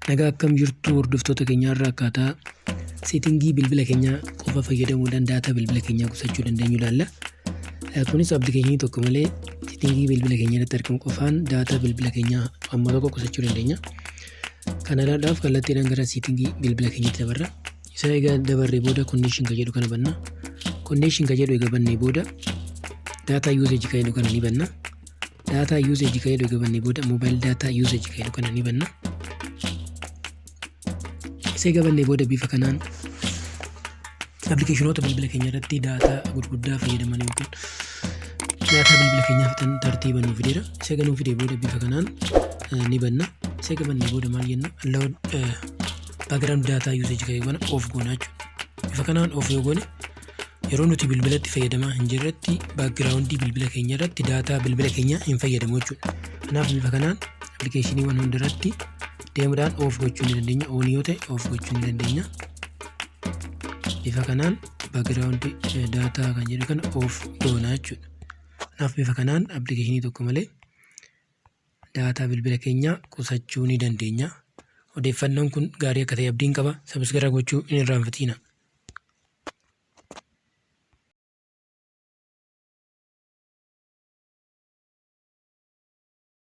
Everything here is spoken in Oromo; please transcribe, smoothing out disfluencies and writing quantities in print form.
Nagaa akkam jirtu hordoftoota keenyaa? Irraa akkaataa setting bilbila keenyaa qofa fayyadamuudhaan data bilbila keenyaa qusachuu dandeenyu ilaalla. Kunis application tokko malee setting bilbila keenyaa irratti argamu qofaan data bilbila keenyaa amma tokko qusachuu dandeenya. Kana ilaaluudhaaf kallattiidhaan gara setting bilbila keenyaatti dabarra. Isa egaa dabarree booda connection kan jedhu kana banna. Connection kan jedhu egaa bannee booda data usage kan jedhu kana ni banna. Data usage kan jedhu egaa bannee booda mobile data usage kan jedhu kana ni banna. Isa egaa bannee booda bifa kanaan applicationoota bilbila keenya irratti data gurguddaa fayyadaman yookiin data bilbila keenyaa fixan tartiiba nuu fideera. Isa egaa nuu fidee booda bifa kanaan ni banna. Isa egaa bannee booda maal jenna? Allow background data usage kan jedhu kana off goona jechuudha. Bifa kanaan off yoo goone, yeroo nuti bilbilatti fayyadamaa hin jirretti background bilbila keenya irratti data bilbila keenya hin fayyadamu jechuudha. Kanaaf bifa kanaan applicationiiwwan hundarratti deemuudhaan off gochuu ni dandeenya. On yoo ta'e off gochuu ni dandeenya. Bifa kanaan background data kan jedhu kana off goona jechuudha. Kanaaf bifa kanaan application tokko malee data bilbila keenyaa qusachuu ni dandeenya. Odeeffannoon kun gaarii akka ta'e abdiin qaba. Subscribe gochuu hin irraanfatina.